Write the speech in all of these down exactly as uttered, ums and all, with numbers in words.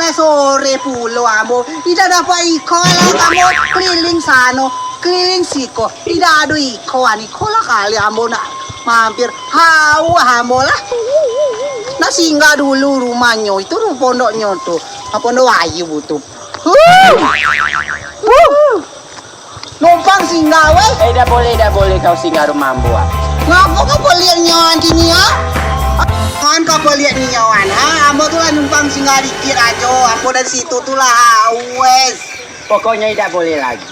Sore pulo ambo, idak dapek iko lah ambo keliling sano, keliling siko, idak ado iko, an iko lah kali ambo nak mampir, hau ambo lah. Nak singgah dulu rumahnyo, itu ru-, pondoknyo tu. Ah, pondok ayu butuh. Huh. Huh. Numpang singgah, weh. Eh, dak boleh, dak boleh kau singgah rumah ambo, ah. Ngapo kau peliak nio an kini, ah? An kau peliak nio an, ha? Ambo tu lah numpang singgah dikit ajo. Ambo dari situ tu lah, ah, wes. Pokoknyo idak boleh lagi.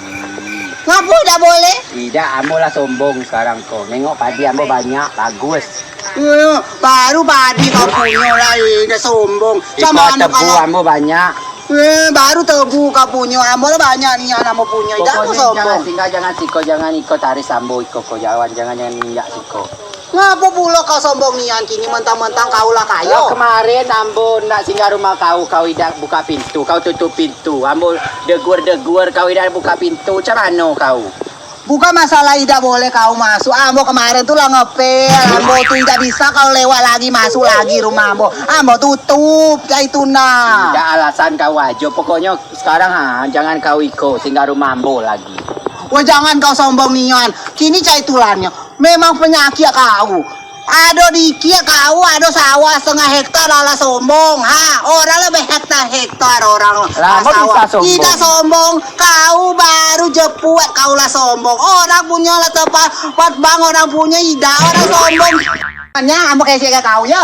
Ngapo idak boleh? Idak, ambo lah sombong sekarang ko. Nengok padi ambo banyak, bagus. Eh, baru padi kau punyo lah, eh, dah sombong. Iko tebu ambo banyak. Eh, baru tebu kau punyo, ambo lah banyak nian ambo punyo. Idak kau sombong. Pokoknyo jangan singgah, jangan siko, jangan iko taris ambo iko ko, jangan, jangan, jangan injak siko. Ngapo pulo kau sombong nian kini, mentang-mentang kau lah kayo? Lah, kemaren ambo nak singgah rumah kau, kau idak buka pintu, kau tutup pintu. Ambo degur-degur, kau idak buka pintu, cak mano kau? Bukan masalah idak boleh kau masuk. Ambo kemaren tu lah ngepel. Ambo tu idak bisa kau lewat lagi, masuk lagi rumah ambo. Ambo tutup, cak itu nah. Idak, alasan kau ajo. Pokoknyo sekarang, ha, jangan kau iko singgah rumah ambo lagi. Wah, jangan kau sombong nian. Kini cak itu lah nyo. Memang penyakit kau. Ado dikit kau, ado sawah setengah hektar, alah sombong. Ha, orang lebih hektar-hektar orang. Lah, ambo sawah. Bisa sombong? Idak sombong. Kau baru jepuat kau lah sombong. Orang punyo lah tepat, pat bang orang punyo idak, orang sombong. Nyo, ambo kesek ke kau, yo.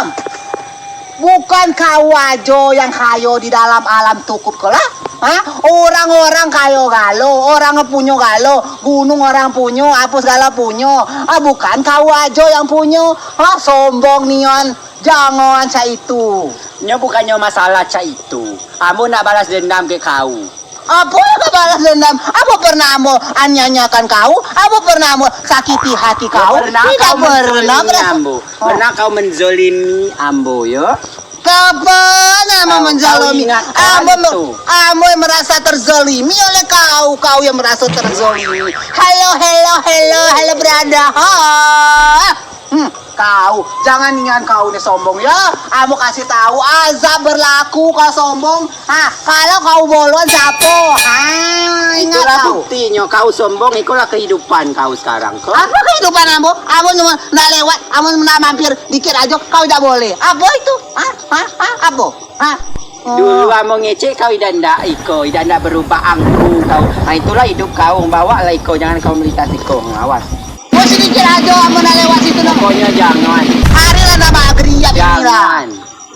Bukan kau ajo yang kayo di dalam alam tukup ko lah. Ha? Orang-orang kayo galo, orang punyo galo, gunung orang punyo, apo segalo punyo. Ah, bukan kau ajo yang punyo. Ha, sombong nian, jangan cak itu. Nyo bukannyo masalah cak itu. Ambo nak balas dendam ke kau. Apo yang kau balas dendam? Apo pernah ambo aniayakan kau? Apo pernah ambo sakiti hati kau? Pernah. Idak kau pernah menzalimi ambo. Oh. Pernah kau menzalimi ambo, yo? Kapan ambo menzalimi? Kau ingat kan itu? Ambo, ambo yang merasa terzalimi oleh kau, kau yang merasa terzalimi. Halo, halo, halo, halo, brother. Ha. Hmm, kau, jangan nian kau ni sombong, yo. Ambo kasih tau, azab berlaku kau sombong. Ha, kalau kau bolon, siapo? Ha, ingat kau. Itulah buktinyo kau sombong, ikolah kehidupan kau sekarang, ko. Apo kehidupan ambo? Ambo cuma nak lewat, ambo cuma nak mampir dikit ajo, kau idak boleh. Apo itu? Ha? Ha? Ha? Apo? Ha? Oh. Dulu ambo ngecek kau idak ndak iko, idak ndak berubah angku kau. Ha, itulah hidup kau, bawalah iko, jangan kau melintas iko, awas. Wah, sedikit ajo, ambo nak lewat situ, nah. Pokoknyo jangan. Hari lah nak maghrib, ya, jangan.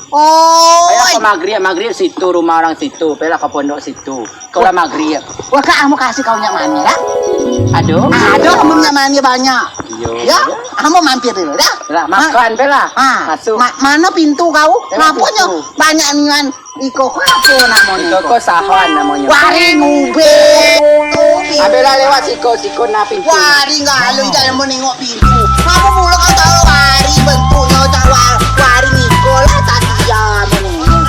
Oi. Ayo, kau maghrib, maghrib situ, rumah orang situ, pelah kau pondok situ. Kau lah maghrib. Wah, kak, ambo kasih kau minyak manih, dah. Aduh. Aduh, ambo minyak manih banyak. Iyo. Ya, ambo mampir dulu, dah. Lah, makan, pelah. Ha. Masuk. Ma-, mano pintu kau? Lewat situ. Ngaponyo banyak nian? Iko ko apo namonyo? Iko ko sahan namonyo. Waring ube. Ambillah lewat siko, siko nah pintu. Waring galo, idak yang mau nengok pintu. Ngapo pulo kau tau waring bentuknyo, cak wa-, waring iko lah tadi ya mau nengok.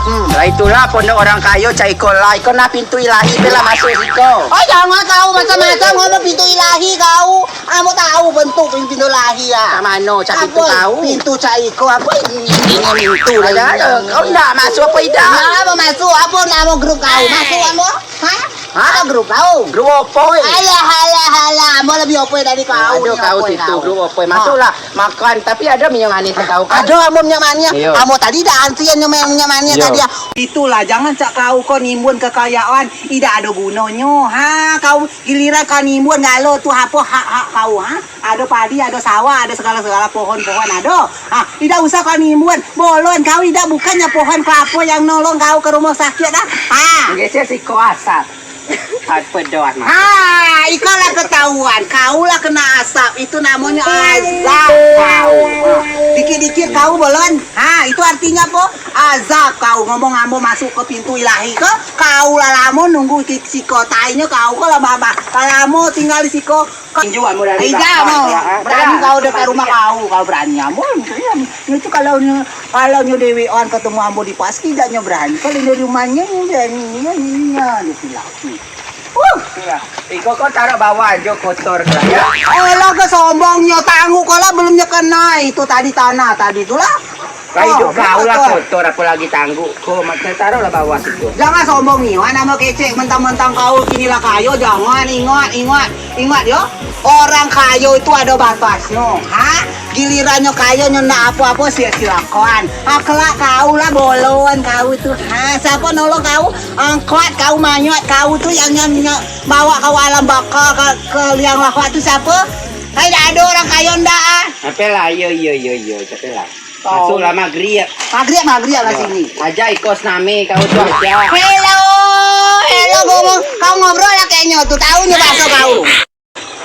Hmm. Lah itulah pondok orang kayo, cak iko lah. Iko nah pintu ilahi, ambillah masuk siko. Oh, jangan kau macam-macam ngomong pintu ilahi kau. Ambo tau bentuk pintu ilahi, ya. Cak mano, cak pintu kau? Pintu cak iko, apo ini? Ini pintu lah, ya. Kau ndak masuk apo idak? Ndak apo masuk, apo namo grup kau? Masuk ambo? Ha? Ha? Apo grup kau? Grup opo, eh? Alah, alah, alah, ambo lebih opo dari kau. Aduh, kau situ, grup opo. Masuklah, makan, tapi ado minyak manis kau kan? Ado ambo minyak manis. Iyo. Ambo tadi dah antrian minyak manis tadi, ya. Itulah, jangan cak kau, kau nimbun kekayaan, idak ado gunonyo. Ha, kau Giliran kau nimbun galo tu apo hak-hak kau, ha? Ado padi, ado sawah, ado segalo-segalo pohon-pohon ado. Ha, idak usah kau nimbun. Bolon kau idak, bukannyo pohon kelapo yang nolong kau ke rumah sakit dah. Ha. Geser siko asap. Pedo mah. Ha, iko lah ketahuan. Kau lah kena asap. Itu namonyo azab kau. Ha. Dikit-dikit kau bolon. Ha, itu artinyo apo? Azab kau. Ngomong ambo masuk ke pintu ilahi ke? Kau lah lamo nunggu di siko, tainyo kau ko lah babah. Lah lamo tinggal di siko. Tinju ambo dari belakang. Idak, ambo. Berani kau dekat rumah kau, kau berani ambo. Itu kalau nyo, kalau nyo dewean ketemu ambo di pas, idak nyo berani. Kalau dari rumah nyo, nyo berani, nyo, nyo, nyo, nyo, nyo, nyo. Uh. Iko ko taruh bawah ajo kotor ko, ya. Alah, kesombongnyo, tangguh ko lah belum nyo kena itu tadi tanah tadi tu lah. Kayu kau lah kotor, apalagi tangguk ko, mak taruh lah bawah situ. Jangan sombong ni, wah, nama kecek mentang-mentang kau kini lah kayo, jangan, ingat, ingat, ingat yo. Orang kayo itu ado batasnyo, ha? Gilirannyo kayo nyo ndak apo-apo, sia-sia lakuan. Ha, kelak kau lah bolon kau itu, ha? Siapo nolong kau? Angkot kau, manyot kau tu yang, yang, yang bawa kau alam baka ke, ke liang lahat tu siapo? Hai, dak ado orang kayo ndak, ah. Ape lah, iyo, iyo, iyo, iyo, ape lah. Masuk lah maghrib. Maghrib, maghrib lah sini. Aja ikut senami kau tu aja. Hello, hello, ngomong. Kau ngobrol lah kayaknya tu, tahu nyo bahasa kau.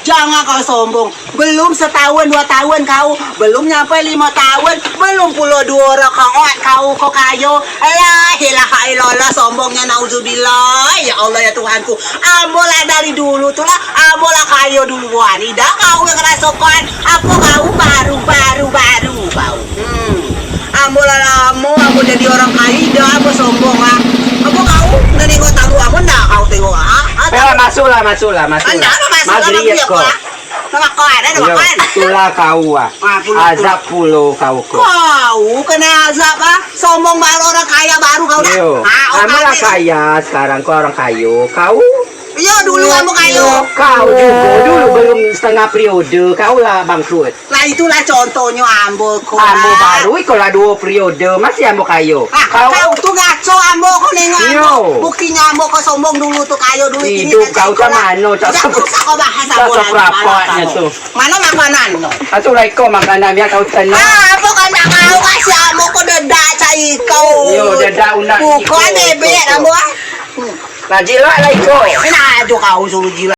Jangan kau sombong. Belum setahun, dua tahun kau. Belum nyampe lima tahun. Belum pulo duo rakaat kau, kau kayo. Alah, ilaha illallah, sombongnyo, nauzubillah. Ya Allah, ya Tuhanku. Ambo lah dari dulu tu lah, ambo lah kayo duluan. Idak kau yang ngerasokan. Apo kau baru, baru, baru kau. Hmm. Ambo lah lamo, ambo jadi orang kayo, idak ambo sombong, ah. Apo kau nak nengok tamu ambo, ndak kau tengok, ah? Ah, eh, masuklah, masuklah, masuklah. Ndak, masuklah, maghrib kau. Nak makan, nak makan. Itulah kau, ah. Ah, pulo, azab pulo kau, kau. Kau kena azab, ah. Sombong baru, orang kaya baru kau dah. Iyo. Ah, ambo lah kaya sekarang, kau orang kayo. Kau? Iyo, dulu ambo kayo. Kau juga dulu belum setengah periode, kau lah bangkrut. Lah, itulah contohnyo ambo ko. Ambo baru, iko lah duo periode, masih ambo kayo. Ah, kau tu ngaco ambo ko, nengok ambo. Iyo. Buktinyo ambo ko sombong dulu tu, kayo dulu, kini hidup kau cak mano, cak susah kau bahas ambo. Mano makanan? Atu lah iko makanan, biar kau tenang. Ah, apo kau ndak mau kasih ambo ko dedak cak iko? Iyo, dedak unak. Bukan bebek ambo, ah. Nah, jilat lah iko. Nah, tu kau suruh jilat.